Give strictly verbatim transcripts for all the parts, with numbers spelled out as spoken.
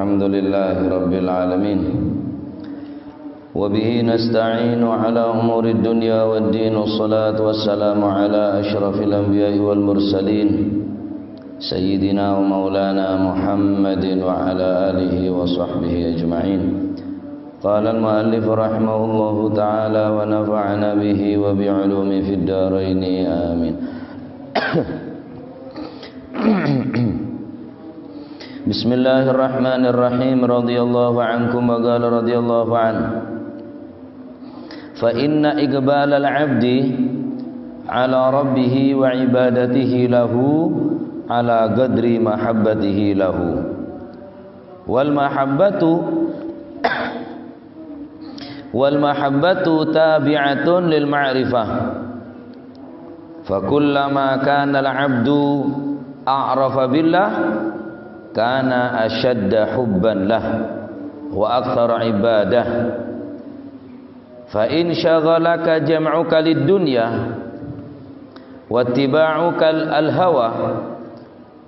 الحمد لله رب العالمين. وبه نستعين على أمور الدنيا والدين، والصلاة والسلام على أشرف الأنبياء والمرسلين، سيدنا ومولانا محمد وعلى آله وصحبه أجمعين. قال المؤلف رحمه الله تعالى ونفعنا به وبعلومه في الدارين، آمين. بسم الله الرحمن الرحيم. رضي الله عنكم، وقال رضي الله عنه: فإن إقبال العبد على ربه وعبادته له على قدر محبته له. والمحبة، والمحبة تابعة للمعرفة. فكلما كان العبد أعرف بالله كان أشد حبا له وأكثر عبادة. فإن شغلك جمعك للدنيا واتباعك الهوى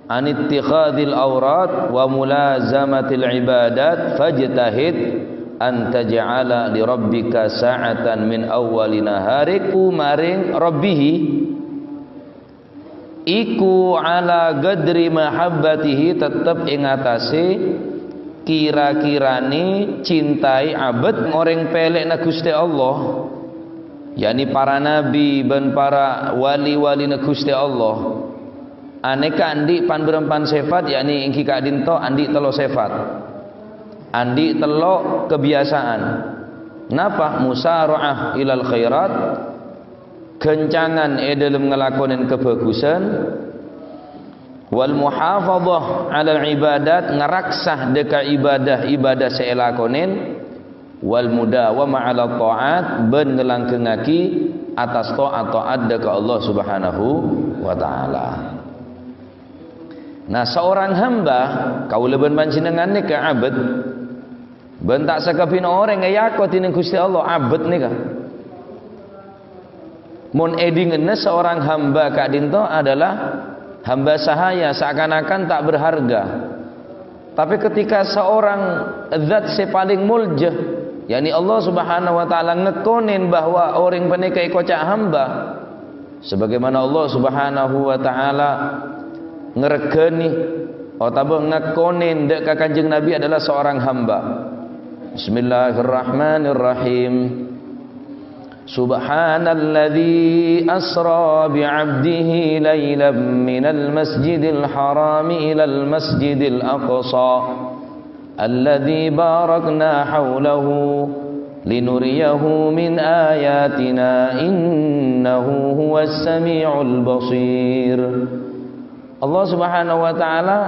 عن اتخاذ الأوراد وملازمة العبادات، فاجتهد أن تجعل لربك ساعة من أول نهارك maring Rabbihi. Iku ala qadri mahabbatihi, tetep ing atase kira-kirane cintai abet oreng pele'na Guste Allah, yakni para nabi ban para wali-walina Guste Allah. Aneka andi' pan-barampan sifat, yakni enggi ka'dinto andi' tello sifat. Andi' tello kebiasaan. Napa? Musara'ah ilal khairat, gancangan e dhalem ngalakonen kabhagusan, wal muhafadhah alal ibadat, ngaraksa dhâ' ka ibadah-ibadah se elakonen, wal mudawama ala ta'at, ban ngelanggengngagi atas ta'at-ta'at dhâ' ka Allah Subhanahu wa Ta'ala. Nah, seorang hamba, kaula ban panjenengan neka abet, ban ta' sakabin oreng eako dening Guste Allah abet neka. Mon edingenna seorang hamba ka'dinto adalah hamba sahaya, seakan-akan tak berharga. Tapi ketika seorang zat se paling molja, yakni Allah Subhanahu wa Ta'ala, ngekonen bahwa oreng paneka ekoca' hamba, sebagaimana Allah Subhanahu wa Ta'ala ngeregani otabâ ngakonen dhâ' ka Kanjeng Nabi adalah seorang hamba. Bismillahirrahmanirrahim. Subhanalladzi asra bi'abdihi lailam minal masjidil harami ilal masjidil aqsa alladzi barakna haulahu linuriyahu min ayatina, innahu huwas sami'ul basir. Allah Subhanahu wa Ta'ala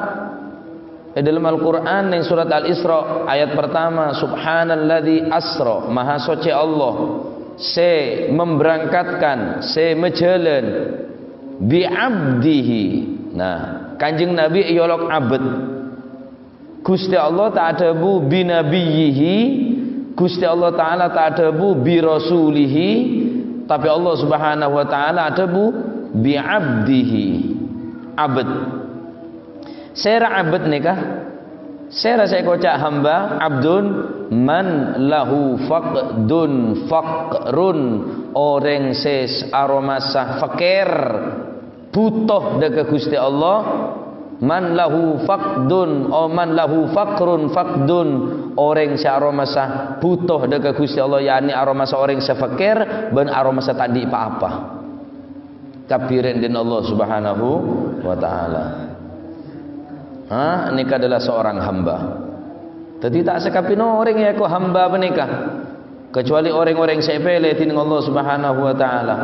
e dhalem Al-Qur'an, neng surat Al-Isra, ayat pertama, "Subhanalladzi asra," Maha Soce Allah, se memberangkatkan, se majalan, "bi'abdihi." Nah, Kanjeng Nabi eolok abet. Guste Allah ta' adhâbu, "Binabiyyihi," Guste Allah Ta'ala ta' adhâbu, "Birasulihi," tapi Allah Subhanahu wa Ta'ala adhâbu, "Bi'abdihi." Abet. Sera abet neka? Sera se ekoca' hamba? Abdun man lahu faqdun faqrun, oreng se aromasa fakir, buto dhâ' ka Guste Allah. Man lahu faqdun, o man lahu faqrun faqdun, oreng se aromasa buto dhâ' ka Guste Allah, yakni aromasa oreng se fakir ban aromasa ta' andi' pa-apa. Kabbhi rèn dhân Allah Subhanahu wa Ta'ala. Ha, nèka adalah seorang hamba. Dhâddhi, ta' sakabbhiyânna orèng èako hamba panèka, kecuali orèng-orèng sè èpèlè dhâning Allah Subhanahu wa Ta'ala.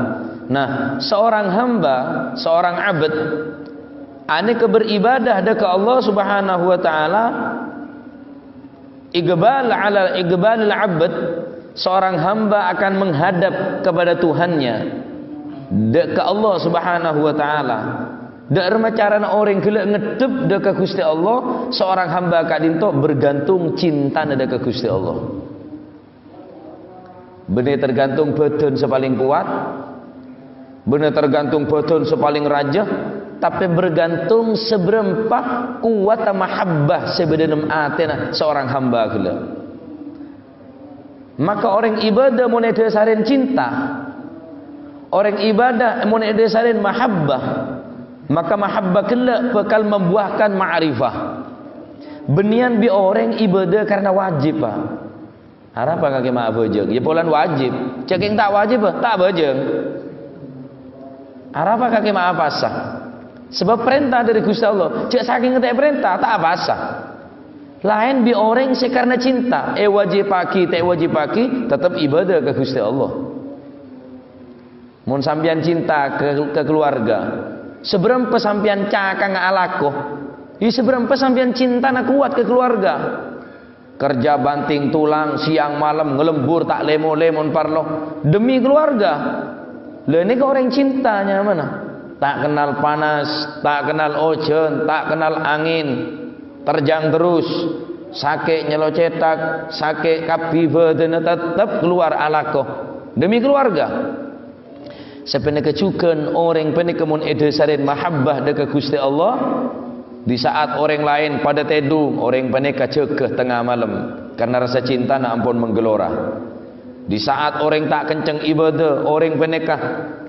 Nah, seorang hamba, seorang abd, anèka beribadah dâ' ka Allah Subhanahu wa Ta'ala, iqbal ala, iqbalul abd, seorang hamba akan menghadap kepada Tuhannya, dâ' ka Allah Subhanahu wa Ta'ala. Dâ' remma carana orèng ghellâ' ngeddhep dâ' ka Ghustè Allah, seorang hamba ka'dinto bergantung cintana dâ' ka Ghustè Allah. Bânnè tergantung bhâdhân sè palèng kowat, bânnè tergantung bhâdhân sè palèng rajâ, Tapè bergantung sabârâmpa kowatta mahabbah sè bâdâ è dâlem atèna seorang hamba ghellâ'. Maka orèng ibadah mon èdhâsarè cinta, orèng ibadah mon èdhâsarè mahabbah, maka mahabbah ghellâ' bhâkal membuahkan ma'rifah. Bânnèyan bi' orèng ibadah karena wajib, Pak. Arapa kakè ma' abhâjâng? Ya polana wajib. Ca'na kèng ta' wajib, ta' abhâjâng. Arapa kakè ma' apasa? Sabâb parènta dâri Ghustè Allah. Jhâ' sakèng ta' parènta, ta' apasa. Laèn bi' orèng sè karena cinta, èwajibaghi, ta' èwajibaghi, tettep ibadah ka Ghustè Allah. Mon sampèyan cinta ka, ka kaluwarga, sabârâmpa sampèyan cakangnga alako, ya sabârâmpa sampèyan cintana kowat ka kaluwarga. Kerja banting tulang, siang malem ngalembur ta' lè-molè mon parlo, demi kaluwarga. Lha, nèka orèng cinta nyamana. Ta' kennal panas, ta' kennal ojhân, ta' kennal angèn. Terjang terros. Sakè' nyèlo cèthak, sakè' kabbhi bâdânna, tettep kalowar alako. Demi kaluwarga. Sapanèka jhughân orèng panèka mon èdhâsarè mahabbah dâ' ka Ghustè Allah, di saat orèng laèn padâ tèdung, orèng panèka jâgâ tengnga malem, karna rassa cintana ampon mangghâlora. Di saat orèng ta' kenceng ibadah, orèng panèka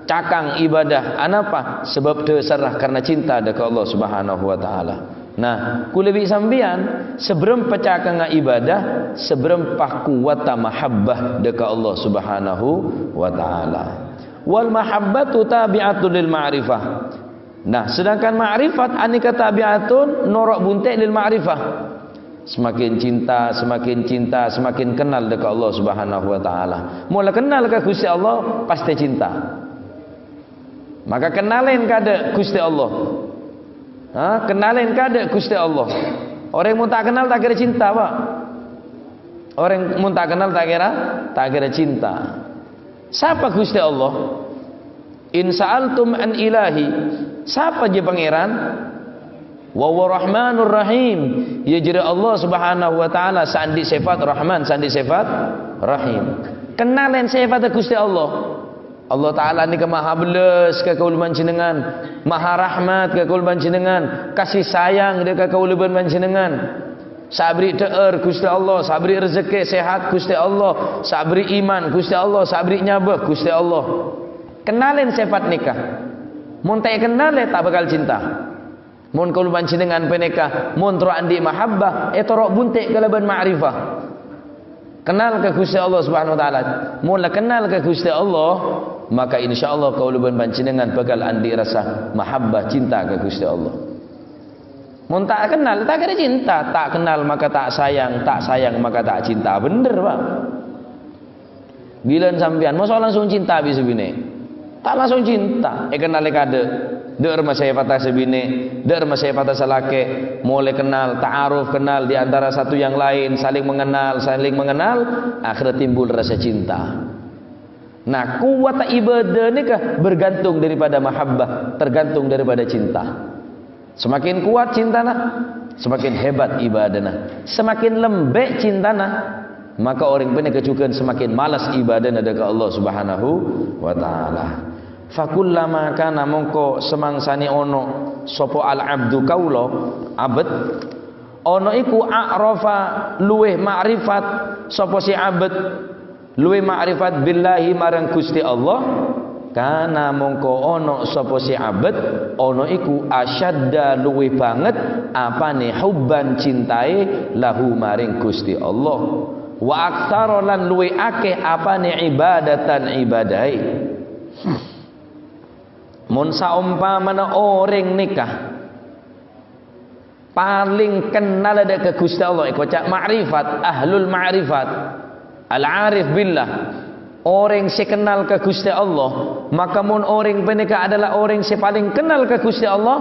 cakang ibadah. Anapa? Sabâb dhâsarra karna cinta dâ' ka Allah Subhanahu wa Ta'ala. Nah, kaulâ bi' sampèyan, sabârâmpa cakangnga ibadah, sabârâmpa kowatta mahabbah dâ' ka Allah Subhanahu wa Ta'ala. Wal mahabbatu tabi'atun lil ma'rifah. Nah, sedangkan ma'rifat anèka tabi'atun, noro' bunte' lil ma'rifah. Semakin cinta, semakin cinta, semakin kennal dâ' ka Allah Subhanahu wa Ta'ala. Mon la kennal ka Ghustè Allah, pastè cinta. Maka kennalè kadâ' Ghustè Allah. Ha, kennalè kadâ' Ghustè Allah. Orèng mon ta' kennal ta' kèra cinta, Pak. Orèng mon ta' kennal ta' kèra, ta' kèra cinta. Sapa Ghustè Allah? "In sa'altum an ilahi," sapa jâ Pangèran? "Wa huwa Rahmanur Rahim." Yâ jârèya Allah Subhanahu wa Ta'ala sè andi' sèfat Rahman, sè andi' sèfat Rahim. Kennalè sèfatta Ghustè Allah. Allah Ta'ala nèka maha bellas ka kaulâ panjhennengngan, maha rahmat ka kaulâ panjhennengngan, kasih sayang dâ' ka kaulâ bân panjhennengngan. Sè aberri' dhâ'âr Ghustè Allah, sè aberri' rejekkè sehat Ghustè Allah, sè aberri' iman Ghustè Allah, sè aberri' nyabâ Ghustè Allah. Kennalè sèfat nèka. Mon ta' èkennalè, ta' bhâkal cinta. Mon kaulâ panjhennengngan panèka, mon terro andi' mahabbah, ètoro' bunte' kalabân ma'rifah. Kennal ka Ghustè Allah Subhanahu wa Ta'ala. Mon la kennal ka Ghustè Allah, maka insyaallah kaulâ bân panjhennengngan bhâkal andi' rassa mahabbah, cinta ka Ghustè Allah. Mon ta' kennal, ta' kèra cinta. Ta' kennal maka ta' sayang, ta' sayang maka ta' cinta. Bhender, Pak. Bilân sampèyan, mosok langsung cinta bi' sè binè'? Ta' langsung cinta. Èkennalè kadâ'. Dâ' remma sèfatta sè binè', dâ' remma sèfatta sè lakè'. Molaè kennal, ta'aruf, kennal di antara satu yang lain, saling mengenal, saling mengenal, akhirnya timbul rasa cinta. Nah, kowatta ibadah nèka bergantung daripada mahabbah, tergantung daripada cinta. Semakin kuat cintana, semakin hebat ibadahna. Semakin lembek cintana, maka orèng panèka jhughân semakin males ibadahna dâ' ka Allah Subhanahu wa Ta'ala. "Fakullama kana," mongko samangsanè ono sapa al-'abdu kaulâ, abâd, ono iku a'rafa luwih ma'rifat sapa sè abâd luwih ma'rifat billahi marang Ghustè Allah, kana mongko ono sapa sè abâd, ono iku asyadda luwih bângèt apanè hubban cintaè lahu marang Ghustè Allah. Wa aktsara lan luwih akèh apanè ibadatan ibadaè. Mon saompamana orèng nèka palèng kennal dâ' ka Ghustè Allah, èkoca' ma'rifat, ahlul ma'rifat, al-arif billah, orèng sè kennal ka Ghustè Allah, maka mon orèng panèka adalah orèng sè palèng kennal ka Ghustè Allah,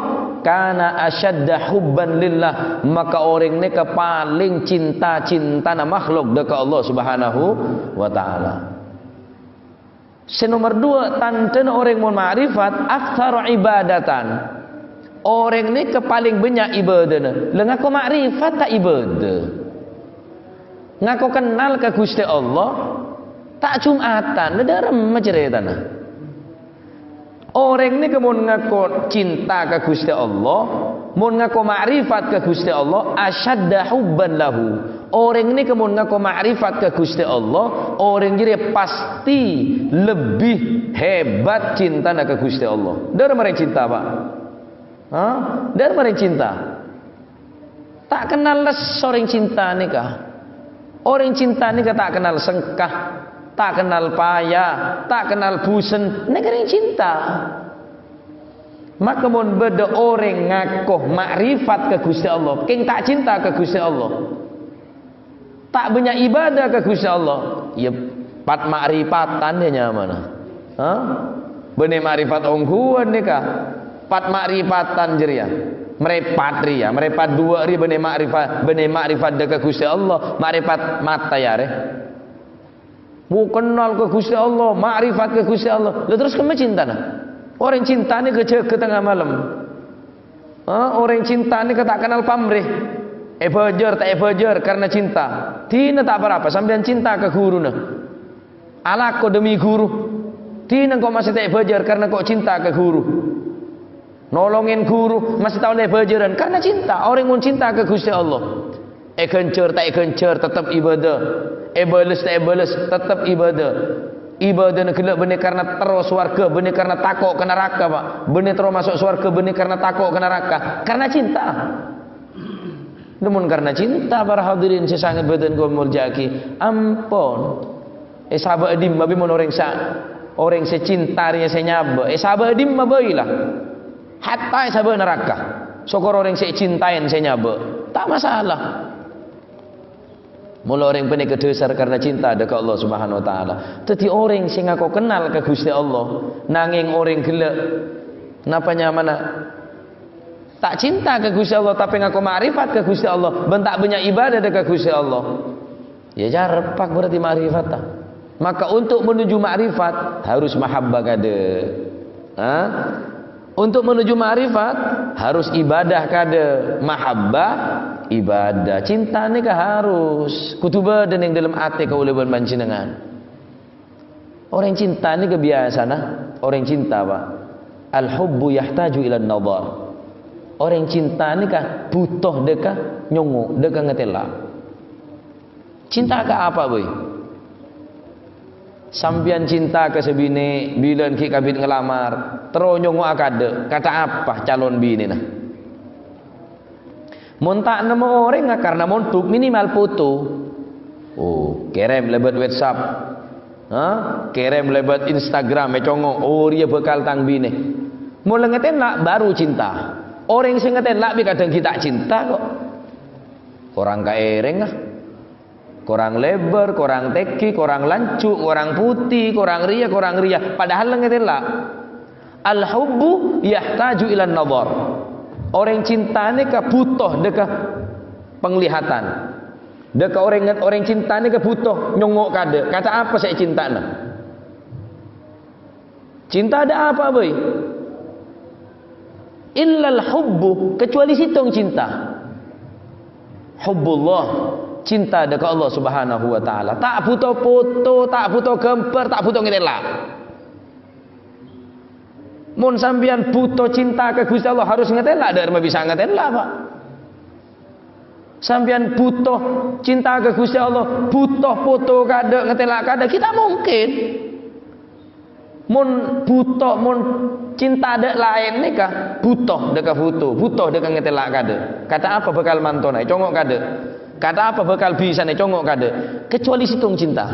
kana asyadda hubban lillah, maka orèng nèka palèng cinta-cintana makhluk dâ' ka Allah Subhanahu wa Ta'ala. Sè nomer duwâ', tandhâna orèng mon ma'rifat, aktsara ibadatan. Orèng nèka palèng bânnya' ibadahna. La ngako ma'rifat ta' ibadah. Ngako kennal ka Ghustè Allah, ta' Jum'atan. La dâ' remma carètana. Orèng nèka mon ngako cinta ka Ghustè Allah, mon ngako ma'rifat ka Ghustè Allah, asyadda hubban lahu. Orèng nèka mon ngako ma'rifat ka Ghustè Allah, orèng jârèya pastè lebbi hebat cintana ka Ghustè Allah. Dâ'remma orèng cinta, Pak? Hah? Dâ'remma orèng cinta? Ta' kennal lesso orèng cinta nèka. Orèng cinta nèka ta' kennal sengka, ta' kennal paya, ta' kennal busen. Nèka orèng cinta. Maka mon bâdâ orèng ngako ma'rifat ka Ghustè Allah, kèng ta' cinta ka Ghustè Allah, ta' bânnya' ibadah ka Ghustè Allah, iyâ pat ma'rifatan iyâ nyamana. Hah? Bânnè ma'rifat ongghuwân nèka. Pat ma'rifatan jârèya. Mrèpat rèya, mrèpat duwâ' rèya bânnè ma'rifat, bânnè ma'rifat dâ' ka Ghustè Allah, ma'rifat mata iyâ rè. Bu kennal ka Ghustè Allah, ma'rifat ka Ghustè Allah. Lah terros kemma cintana? Orèng cinta nèka jâgâ tengnga malem. Ha, orèng cinta nèka ta' kennal pamrè. Èbâjâr, ta' èbâjâr karna cinta. Dina ta' pa-rapa, sampèyan cinta ka ghuruna. Alako demi ghuru. Dina engko' masè ta' èbâjâr karna engko' cinta ka ghuru. Nolongè ghuru, masè ta' ollè bâjârân karna cinta. Orèng mon cinta ka Ghustè Allah, èghânjhâr ta' èghânjhâr, tettep ibadah. Èbâles ta' èbâles, tettep ibadah. Ibadahna ghellâ' bânnè karna terro sowarghâ, bânnè karna tako' ka naraka, Pak. Bânnè terro maso' sowarghâ, bânnè karna tako' ka naraka. Karna cinta. Dhâ' mon karna cinta, para hadirin sè sanget bâdhân kaulâ molja'aghi, ampon. Èsabâ' è dimma bi' mon orèng sa-, orèng sè cinta rèya sè nyabâ'? Èsabâ' è dimma bhâi la. Hatta èsabâ' naraka. Sokor orèng sè ècintaèn sè nyabâ'. Ta' masalah. Mola orèng panèka dhâsar karna cinta dâ' ka Allah Subhanahu wa Ta'ala. Dhâddhi orèng sè ngako kennal ka Ghustè Allah, nangèng orèng ghellâ', napa nyamana, ta' cinta ka Ghustè Allah, tapè ngako ma'rifat ka Ghustè Allah, bân ta' bânnya' ibadah dâ' ka Ghustè Allah. Ya, carpak berarti ma'rifat, ta? Maka untuk menuju ma'rifat harus mahabbah kadâ'. Ha? Untuk menuju ma'rifat harus ibadah kadâ'. Mahabbah, ibadah. Cinta nèka harus. Kodhu bâdâ neng dâlem atè kaulâ bân panjhennengngan. Orèng cinta nèka biyasana, orèng cinta, Pak. Al-hubbu yahtaju ila nadhar. Orèng cinta nèka bhuto dâ' ka nyongngo', dâ' ka ngatèla'. Cinta ka apa, bhâi? Sampèyan cinta ka sè binè', bilân ghi' kabit ngalamar, terro nyongngo'a kadâ', kantha apa calon binèna? Mon ta' nemmo orèngnga karna mondhuk, minimal foto. Oh, kèrèm lèbât WhatsApp. Ha? Kèrèm lèbât Instagram, ècongngo', "Oh, rèya bhâkal tang binè." Mon la ngatèla', baru cinta. Orèng sè ngatèla' bi' kadhâng ghi' ta' cinta, kok. Korang kaèrèngnga. Korang lèbâr, korang tèngghi, korang lanjhu', korang putè, korang rèya, korang rèya. Padahal la ngatèla'. Al-hubbu yahtaju ila nadhar. Orèng cinta nèka bhuto dâ' ka penglihatan. Dâ' ka orèng, orèng cinta nèka bhuto nyongngo' kadâ'. Kantha apa sè ècintana? Cinta dâ' apa, bhâi? Illal hubbu, kecuali sèttong cinta. Hubbullah, cinta dâ' ka Allah Subhanahu wa Ta'ala. Ta' bhuto foto, ta' bhuto ghâmbhâr, ta' bhuto ngatèla'. Mon sampèyan bhuto cinta ka Ghustè Allah, harus ngatèla', dâ' remma bisa ngatèla', Pak. Sampèyan bhuto cinta ka Ghustè Allah, bhuto foto kadâ', ngatèla' kadâ', ghi' ta' mungkin. Mon bhuto, mon cinta dâ' laèn nèka, bhuto dâ' ka foto, bhuto dâ' ka ngatèla' kadâ'. Kantha apa bhâkal mantona, ècongngo' kadâ'. Kantha apa bhâkal bisana, ècongngo' kadâ'. Kecuali sèttong cinta.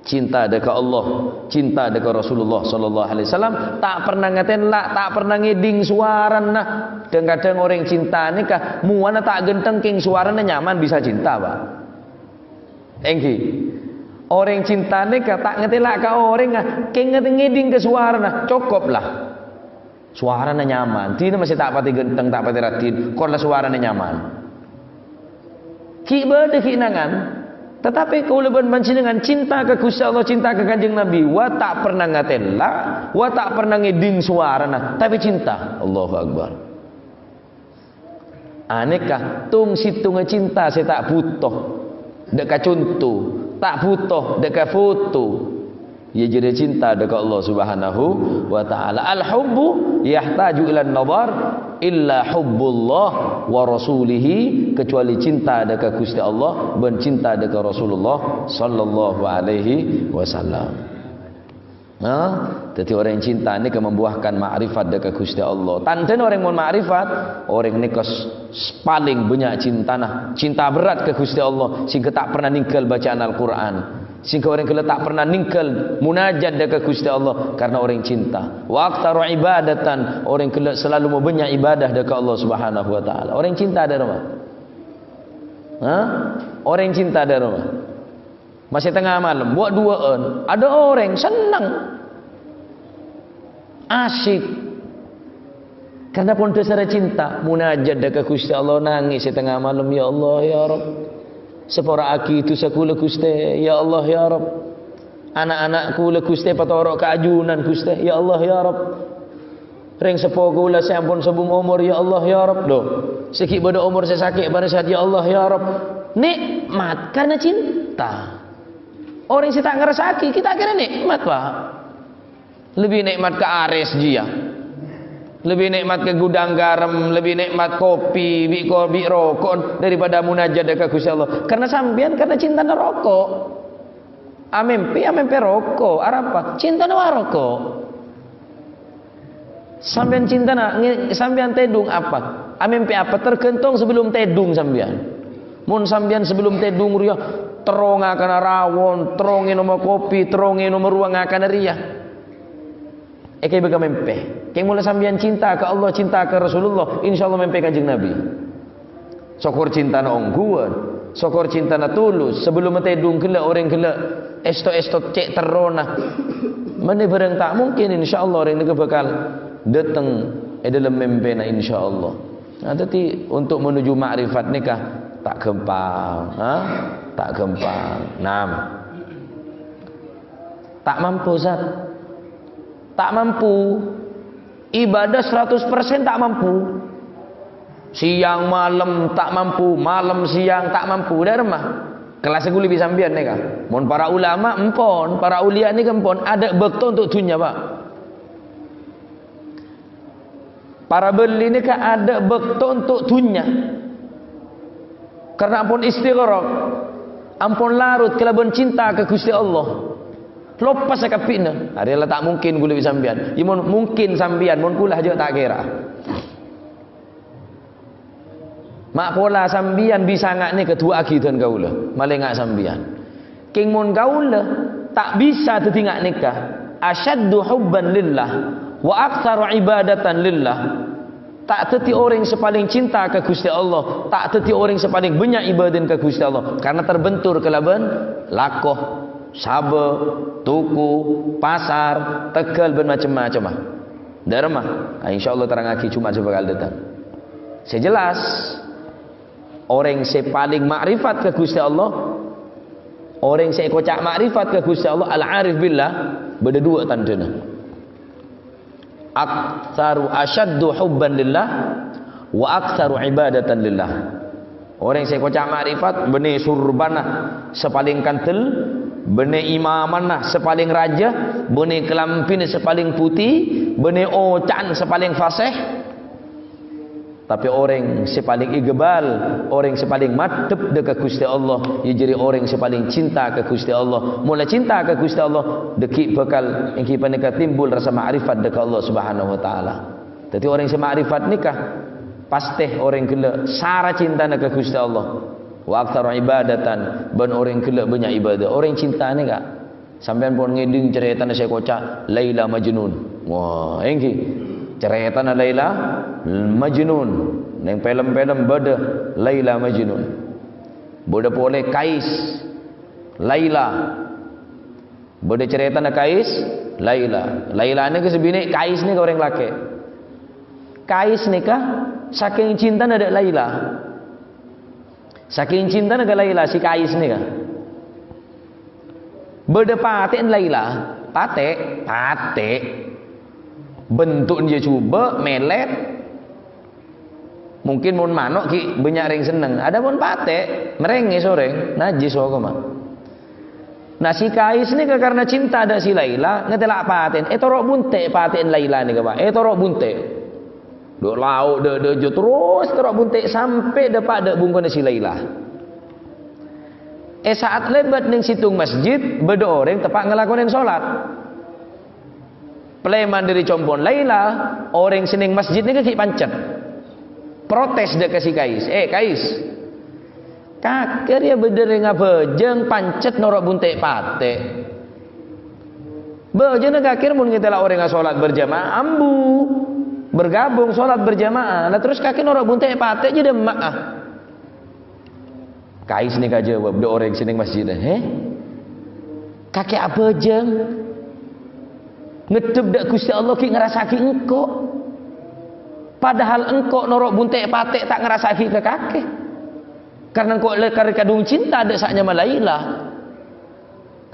Cinta dâ' ka Allah, cinta dâ' ka Rasulullah sallallahu alaihi wasallam, ta' pernah ngatèla', ta' pernah ngèdhing sowarana. Dhâng-kadhâng orèng cinta nèka, mowana ta' ghântheng kèng sowarana nyaman bisa cinta, Pak. Èngghi. Orèng cinta nèka ta' ngatèla' ka orèngnga, kèng ngèdhing, ngèdhing ka sowarana, cokop la. Sowarana nyaman, dina masè ta' patè ghântheng, ta' patè raddhin, kor la sowarana nyaman. Ghi' bâdâ ghi' nangan. Tatapè kaulâ bân panjhennengngan cinta ka Ghustè Allah, cinta ka Kanjeng Nabi, wa ta' pernah ngatèla', wa ta' pernah ngèdhing sowarana, tapè cinta. Allahu Akbar. Anèka, tong-sèttongnga cinta sè ta' bhuto dâ' ka conto, ta' bhuto dâ' ka foto. Iyâ jârèya cinta dâ' ka Allah Subhanahu wa Ta'ala. Al-hubbu yahtaju ilan nadhar illa hubbullah wa rasulihi, kecuali cinta dâ' ka Ghustè Allah bân cinta dâ' ka Rasulullah sallallahu alaihi wasallam. Nah, dhâddhi orèng cinta nèka membuahkan ma'rifat dâ' ka Ghustè Allah. Tandhâna orèng mon ma'rifat, orèng nèka s-, s-, palèng bânnya' cintana, cinta berat ka Ghustè Allah, sehingga ta' pernah nèngghâl bacaan Al-Qur'an. Sehingga orèng ghellâ' ta' pernah nèngghâl munajat dâ' ka Ghustè Allah karena orèng cinta. Wa aktsaru ibadatan, orèng ghellâ' selalu mabânnya' ibadah dâ' ka Allah Subhanahu wa Ta'ala. Orèng cinta dâ' remma? Hah? Orèng cinta dâ' remma? Masè tengnga malem, wa duwâ'ân. Ada orèng senneng. Asyik. Karena pon dhâsarra cinta, munajat dâ' ka Ghustè Allah, nangès sè tengnga malem, "Ya Allah, ya Rabb, sapora'aghi dhusa kaulâ, Ghustè, ya Allah, ya Rabb. Ana'-ana' kaulâ, Ghustè, patoro' ka ajunan, Ghustè, ya Allah, ya Rabb. Rèng seppo kaulâ sè ampon sobung omor, ya Allah, ya Rabb. Dhu, sè ghi' bâdâ omor sè sakè' parèsat, ya Allah, ya Rabb." Nè'mat karena cinta. Orèng sè ta' ngrassaaghi, ghi' ta' kèra nè'mat, Pak. Lebbi nè'mat ka arès jiyâ. Lebbi nè'mat ka gudhâng ghârem, lebbi nè'mat kopi, bi' ko-, bi' roko' daripada munajat dâ' ka Ghustè Allah. Karena sampèyan, karena cintana roko'. Amèmpè, amèmpè roko'. Arapa? Cintana wa roko'. Sampèyan cintana, nge-, sampèyan tèdung apa? Amèmpè apa? Tergantung sebelum tèdung sampèyan. Mon sampèyan sebelum tèdung rèya, terro ngakana rawon, terro ngènoma kopi, terro ngènoma rowa ngakana rèya. Èkè bâkal mèmpè. Kèng molaè sampèyan cinta ka Allah, cinta ka Rasulullah, insyaallah mèmpè Kanjeng Nabi. Sokor cintana ongghuwân, sokor cintana tulus. Sabellumma tèdung ghellâ', orèng ghellâ' èsto-èsto cè' terrona. Mènè bhârâng ta' mungkin, insyaallah orèng nèka bhâkal dâteng è dâlem mèmpèna, insyaallah. Nah, dhâddhi untuk menuju ma'rifat nèka ta' ghâmpang, ha? Ta' ghâmpang. Naam. Ta' mampu, Zat. Ta' mampu. Ibadah seratus persen ta' mampu. Sèyang malem ta' mampu, malem sèyang ta' mampu. Dâ' remma? Kellas ghulâ bi' sampèyan nèka. Mon para ulama empon, para auliya nèka empon, adâ' bâkto untuk dhunnya, Pak. Para bâli nèka adâ' bâkto untuk dhunnya. Karena ampon istighraq, ampon larut kalabân cinta ka Ghustè Allah. Loppa sakabbhina. Arèya la ta' mungkin ghulâ bi' sampèyan. Iyâ mon mungkin sampèyan, mon ghulâ jhâ' ta' kèra. Ma' pola sampèyan bisa nga' nèka duwâ'âghi dhân kaulâ, malènga' sampèyan. Kèng mon kaulâ ta' bisa dhâddhi nga' nèka, asyaddu hubban lillah wa aktsaru ibadatan lillah. Ta' dhâddhi orèng sè palèng cinta ka Ghustè Allah, ta' dhâddhi orèng sè palèng bânnya' ibâdâna ka Ghustè Allah, karena terbentur kalabân lako, sabâ, toko, pasar, tegal, bân macem-macemma. Dâ' remma? Ah, insyaallah terrangaghi Jumat sè bhâkal dâteng. Sè jelas, orèng sè palèng ma'rifat ka Ghustè Allah, orèng sè èkoca' ma'rifat ka Ghustè Allah, al-arif billah, bâdâ duwâ' tandhâna. Aktsaru asyaddu hubban lillah wa aktsaru ibadatan lillah. Orèng sè èkoca' ma'rifat, bânnè surbana sè palèng kandel, bânnè imamana sè palèng rajâ, bânnè kalambhina sè palèng putè, bânnè oca'na sè palèng fasèh. Tapè orèng sè palèng iqbal, orèng sè palèng maddhep dâ' ka Ghustè Allah, iyâ jârèya orèng sè palèng cinta ka Ghustè Allah. Molaè cinta ka Ghustè Allah, dhâggi' bhâkal èngghi panèka timbul rassa ma'rifat dâ' ka Allah Subhanahu wa Ta'ala. Dhâddhi orèng sè ma'rifat nèka, pastè orèng ghellâ' sara cintana ka Ghustè Allah. Wa aktsaru ibadatan, bân orèng ghellâ' bânnya' ibâdâ. Orèng cinta nèka. Sampèyan pon ngèdhing carètana sè èkoca' Laila Majnun. Wah, èngghi. Carètana Laila Majnun. Neng film-film bâdâ Laila Majnun. Bâdâ polè Kais Laila. Bâdâ carètana Kais Laila. Laila nèka sè binè', Kais nèka orèng lakè'. Kais nèka sakèng cintana dâ' Laila. Sakèng cintana ka Laila, si Kais nèka. Bâdâ patè'na Laila. Patè', patè'. Bentu'na jhâ' jhubâ', mèlèt. Mungkin mon mano' ghi' bânnya' rèng senneng. Adapon patè', marèngès orèng, najjhis hokomma. Nah, si Kais nèka karna cinta dâ' si Laila, ngatèla' patèn. Ètoro' bunte' patè'en Laila nèka, Pak. Ètoro' bunte'. Dâ' lao', dâ', dâ' jhâ' terros ètoro' bunte' sampè' dâpa' dâ' bungkona si Laila. È sa'at lèbât neng sèttong masjid, bâdâ orèng teppa' ngalakonè salat. Palèman dâri compo'na Laila, orèng sè neng masjid nèka ghi' pancet. Protes dâ' ka si Kais, "Eh, Kais, kakè rèya bâdâ rèng abhâjâng pancet noro' bunte' patè'. Bhâjângnga kakè mon ngatèla' orèng asolat berjamaah, ambu, bergabung solat berjamaah. Lah terros kakè noro' bunte' patè' jâ' dâmma'a." Kais nèka ajâwâb dâ' orèng sè neng masjid, "He? Kakè abhâjâng? Ngeddhep dâ' Ghustè Allah ghi' ngarassa'aghi engko'. Padahal engko' noro' bunte' patè' ta' ngarassa'aghi ka kakè. Karna engko' lè-, karè kadhung cinta dâ' sè nyama Laila.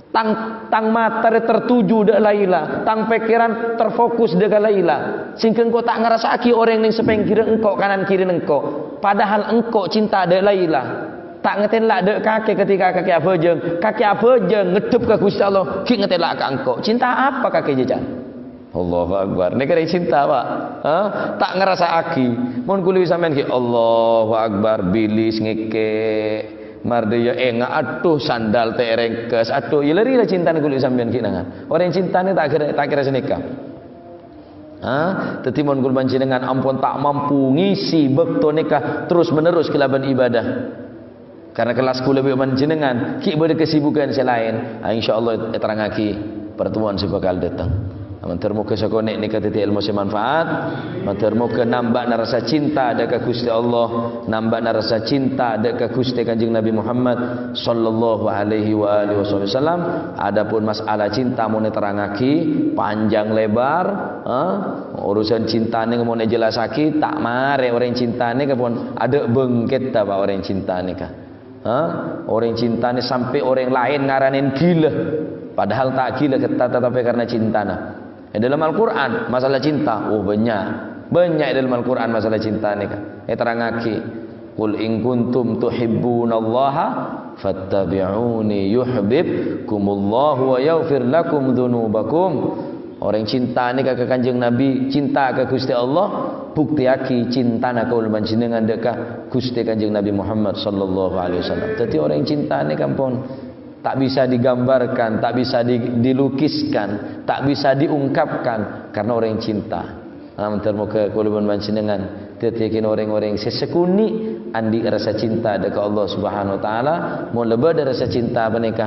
Tang, tang mata rè tertuju dâ' Laila, tang pèkkèran terfokus dâ' ka Laila. Sèngghâ engko' ta' ngarassa'aghi orèng neng sapèngghirrâ engko', kanan kirina engko'. Padahal engko' cinta dâ' Laila. Ta' ngatèla' dâ' kakè ketika kakè abhâjâng. Kakè abhâjâng ngeddhep ka Ghustè Allah, ghi' ngatèla' ka engko'. Cinta apa kakè jâ', Can?" Allahu Akbar. Nèka rèng cinta, Pak. Hah? Ta' ngarassa'aghi. Mon kulâ bi' sampèyan ghi', Allahu Akbar, bilis ngèkè'. Mardhâjâ enga', adhu, sandal ta' èrèngkes. Adhu, yâ la rèya cintana kulâ bi' sampèyan ghi' nangan. Orèng cinta nèka ta' kèra, ta' kèra sanèka. Hah? Dhâddhi mon kulâ panjhennengan ampon ta' mampu ngisi bâkto nèka terros-menerros kalabân ibadah. Karna kellas kulâ bi' panjhennengan ghi' bâdâ kesibukan sè laèn. Ah, insyaallah èterrangaghi pertemuan sè bhâkal dâteng. Mandhâr moghâ sakonè' nèka dhâddhi èlmo sè manfaat. Mandhâr moghâ nambâna rassa cinta dâ' ka Ghustè Allah, nambâna rassa cinta dâ' ka Ghustè Kanjeng Nabi Muhammad sallallahu alaihi wa alihi wasallam. Adapun masalah cinta mon èterrangaghi panjang lebar, eh, urusan cinta nèka mon èjellassaghi ta' marè orèng cinta nèka pon adâ' bângkètta, Pak, orèng cinta nèka. Hah? Orèng cinta nèka sampè' orèng laèn ngaranè gila. Padahal ta' gila, tet-, tetep karna cintana. È dâlem Al-Qur'an, masalah cinta, oh, bânnya'. Bânnya' è dâlem Al-Qur'an masalah cinta nèka. Èterrangaghi, "Qul in kuntum tuhibbunallaha fattabi'uni yuhibbukumullahu wa yaghfir lakum dzunubakum." Orèng cinta nèka ka Kanjeng Nabi, cinta ka Ghustè Allah, buktèyaghi cintana kaulâ panjhennengan dâ' ka Ghustè Kanjeng Nabi Muhammad sallallahu alaihi wasallam. Dhâddhi orèng cinta nèka ampon ta' bisa digambarkan, ta' bisa di-, dilukiskan, ta' bisa diungkapkan karna orèng cinta. Nah, mandhâr moghâ kaulâ bân panjhennengan dhâddhi kèng orèng-orèng sè sakonè' andi' rassa cinta dâ' ka Allah Subhanahu wa Ta'ala. Mon la bâdâ rassa cinta panèka,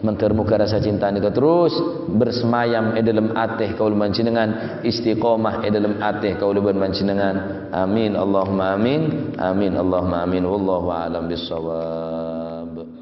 mandhâr moghâ rassa cinta nèka terros bersemayam è dâlem atè kaulâ panjhennengan, istiqomah è dâlem atè kaulâ bân panjhennengan. Amin, Allahumma amin. Amin, Allahumma amin. Wallahu a'lam bissawab.